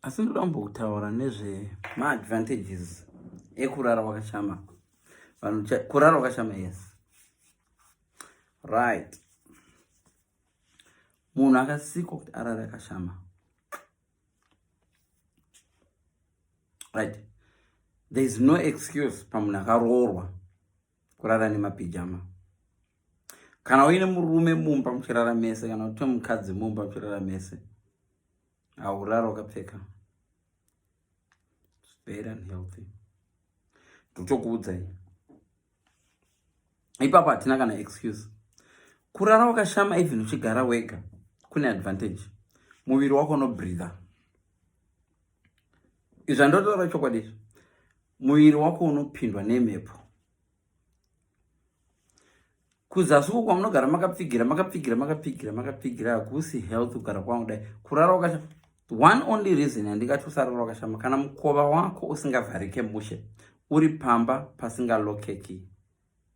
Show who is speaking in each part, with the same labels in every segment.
Speaker 1: Asi ndoda kumbotaura nezvemaadvantages ekurara wakashama. Vanhu kurara wakashama, yes, right. Munhu akasikwa kuti arare akashama, right? There is no excuse pamunhu akaroorwa kurara nemapijama. Kana uine murume mumba muchirara mese, kana kuti mukadzi mumba muchirara mese, haurara wakapfeka. It's very unhealthy, ndotokuudzai ipapo, hatina kana excuse. Kurara wakashama, even uchigara wega, kune advantage. Muviri wako unobreatha. Izvi handotaura chokwadi izvi. Muviri wako unopindwa nemhepo. Kuzasi uko kwamunogara makapfigira, makapfigira, makapfigira, makapfigira, hakusi health kugara kwangu. Dai kurara wakashama, one only reason yandingati usarara wakashama, kana mukova wako usingavharike mushe, uri pamba pasingalokeki,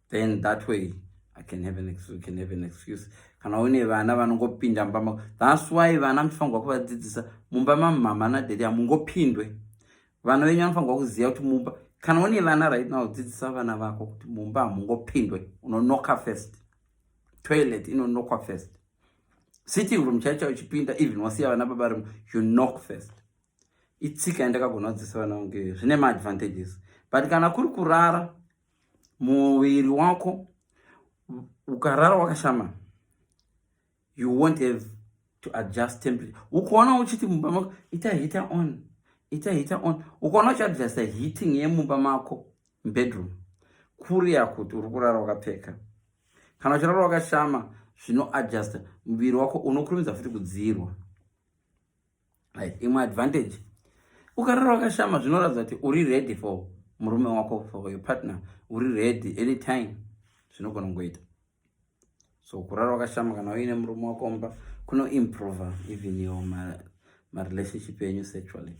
Speaker 1: then that way I can have an excuse, can have an excuse. Kana une vana vanongopinda mumba mako, that's why vana muchifanirwa kuvadzidzisa mumba mamama nadaddy hamungopindwe. Vana venyu vanofanirwa kuziva kuti mumba, kana une vana right now, dzidzisa vana vako kuti mumba hamungopindwe, unonoka first. Toilet inonokwa first. Sitting room chaicho uchipinda, even wasiya vana baba rimo, you knock first. Itsika yandakagona kudzidzisa vana vangu, zvine maadvantages. But kana kuri kurara, muviri wako ukarara wakashama, you won't have to adjust temperature. Ukaona uchiti mumba mako ita heater on, ita heater on, ukaona uchiadjusta heating yemumba mako, bedroom, kuriya kuti uri kurara wakapfeka. Kana uchirara wakashama, zvinoadjusta muviri wako, unokurumidza futi kudzirwa, right? Imwe advantage, ukarara wakashama, zvinoratidza kuti uri ready for murume wako, for your partner, uri ready anytime, zvinogona kungoita. So kurara wakashama kana uine murume wako mumba kunoimprova even your marelationship enyu sexually.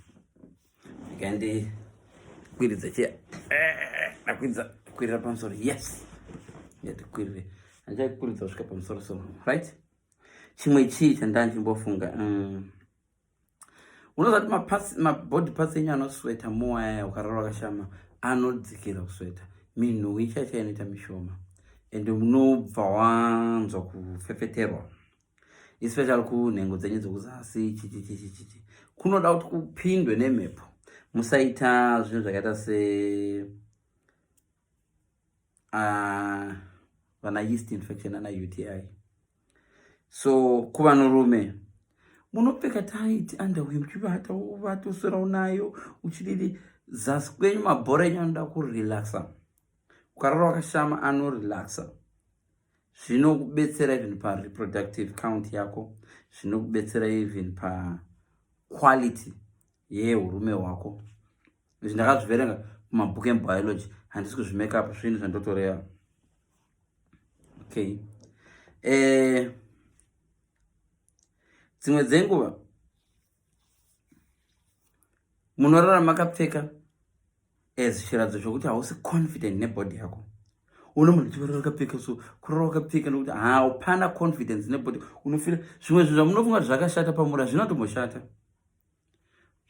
Speaker 1: Ndikandikwiridza chiya, ndakwidza kwirira pamusoro. Yes, ndatikwirire, handichaikwiridza kusvika pamusoro. So right, chimwe chii chandanchimbofunga? Unoziva kuti mabody parts enyu anosweta more aya, ukarara wakashama anodzikira kusweta, minhuwi chaicha inoita mishoma, and unobva wanzwa kufefeterwa, especially kunhengo dzenyu dzokuzasi. Chichichichichichi kunoda kuti kupindwe nemhepo. Musaita zvinhu zvakaita se vana yeast infection, ana UTI. So kuvanhurume, munopfeka tight underwear muchivata, uvata, uswera unayo uchididi. Zasi kwenyu, mabhora enyu anoda kurelaxa. Ukarara wakashama, anorelaxa, zvinokubetsera even pareproductive count yako, zvinokubetsera even paquality yeurume hwako. Izvi ndakazviverenga kumabhuku ebiology, handisi kuzvimake up, zvinhu zvandotoreya. Okay, dzimwe dzenguva munorara makapfeka as chiradzo chokuti hausi confident nebody yako. Una munhu achirara akapfeka, so kurara wakapfeka nokuti haupana confidence nebody, unofira zvimwe zvinhu zvamunofunga kuti zvakashata pamuri hazvina.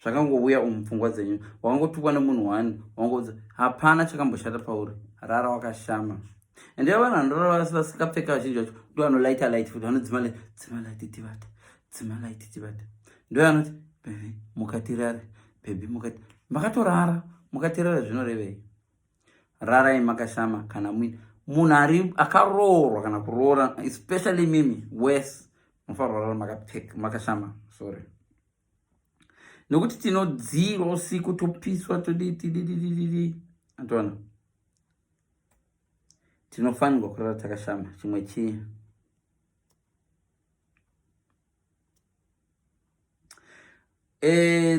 Speaker 1: Zvakangouya umu pfungwa dzenyu, wakangotukwa nemunhu one, wangoudza hapana chakamboshata pauri. Rara wakashama. Ende vanhu vanorara vasingapfeka vazhinji vacho ndo vanolaita light futi, vanodzima light, "Dzima light tivata, dzima light tivata." Ndo vanoti, "Baby, mukatirare, baby, mukati." Makatorara mukatirare zvinorevei? Rarai makashama kana muine munhu ari akaroorwa kana kuroora, especially mimi wes munofanira kurara makapfeka, makashama, sorry, nekuti tinodzirwa usiku, topiswa, todii, tididididi, antoona tinofanirwa kurara takashama. Chimwe chii?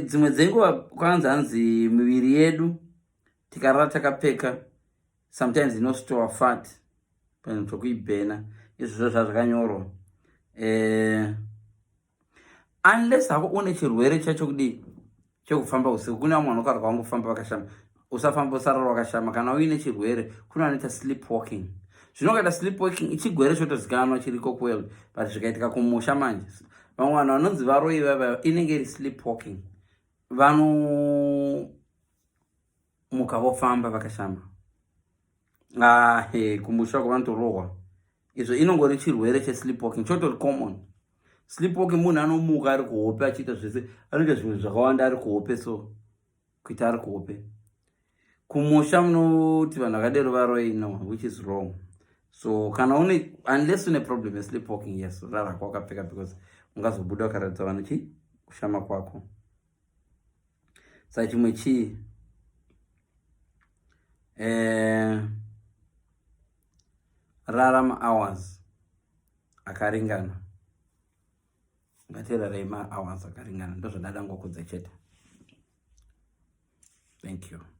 Speaker 1: Dzimwe dzenguva kwanzi, hanzi miviri yedu tikarara takapfeka sometimes inostore fat panhu tokuibhena. Izvozvo zvazvakanyorwa. Unless hako une chirwere chacho kudii chekufamba usiku. Kune vamwe vanokarwa vangofamba vakashama. Usafamba, usarara wakashama kana uine chirwere. Kune vanoita sleep walking. Zvino ukaita sleep walking, ichigwere chotozikanwa chiriko kuworld, but zvikaitika kumusha manje, vamwe vanhu vanonzi varoi vava, inenge iri sleep walking. Vanomuka vofamba vakashama. Ah, kumusha kwavanotorohwa izvo, inongori chirwere chesleepwalking, chotori common. Sleepwalking, munhu anomuka ari kuhope achiita zvese, anoita zvimwe zvakawanda ari kuhope. So kuita ari kuhope kumusha, munoti vanhu vakadero varoi? No, which is wrong. So kana une, unless une problem yesleepwalking, yes, rara kwakapfeka, because ungazobuda ukaratidza vanhu chi kushama kwako. Saka chimwe chii? Rara mahours akaringana. Ngatirarei mahours akaringana. Ndozvandada ngokudza chete. Thank you.